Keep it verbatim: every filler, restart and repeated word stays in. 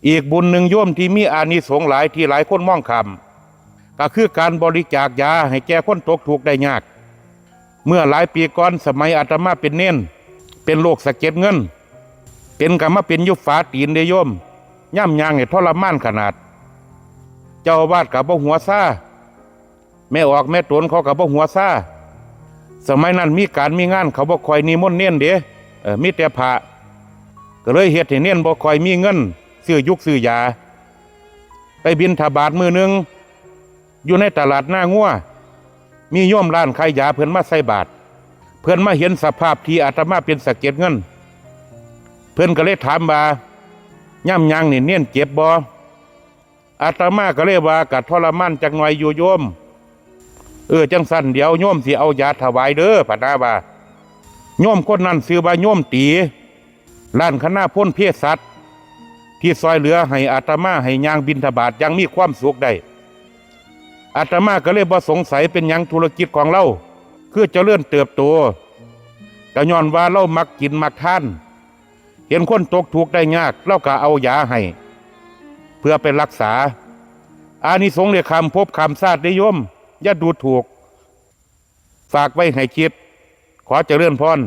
อีกบุญหนึ่งโยมที่มีอานิสงส์หลายที่หลายคนมองข้าม ก็คือการบริจาคยาให้แก่คนตกทุกข์ได้ยาก เมื่อหลายปีก่อนสมัยอาตมาเป็นเณร เป็นโรคสะเก็ดเงิน เป็นก็มาเป็นอยู่ฝาตีนเด้โยม ย่ำย่างนี่ทรมานขนาด เจ้าอาวาสก็บ่หัวซา แม่ออกแม่ตนเขาก็บ่หัวซา สมัยนั้นมีการมีงานเขาบ่ค่อยนิมนต์เณรเด้ เออ มีแต่พระ ก็เลยเฮ็ดให้เณรบ่ค่อยมีเงินซื้อยุกซื้อยา ไปบิณฑบาตมื้อหนึ่ง อยู่ในตลาดนางัว มีโยมร้านขายยาเพิ่นมาใส่บาตร เพิ่นมาเห็นสภาพที่อาตมาเป็นสะเก็ดเงิน เพิ่นก็เลยถามว่า ย่ำย่างนี่เณรเจ็บบ่ อาตมาก็เลยว่า ก็ทรมานจักหน่อยอยู่โยม เออ จังซั่นเดี๋ยวโยมสิเอายาถวายเด้อ พะนาว่า โยมคนนั้นชื่อว่าโยมตี๋ ร้านคณาพลเภสัช ที่ซอยเหลือให้อาตมาให้ย่างบิณฑบาตอย่างมีความสุขได้ อาตมาก็เลยบ่สงสัยเป็นหยังธุรกิจของเรา คือเจริญเติบโต ก็ย้อนว่าเรามักกินมักทาน เห็นคนตกทุกข์ได้ยาก เราก็เอายาให้ เพื่อไปรักษา อานิสงส์เลยข้ามภพข้ามชาติได้โยม อย่าดูถูก ฝากไว้ให้คิด ขอเจริญพร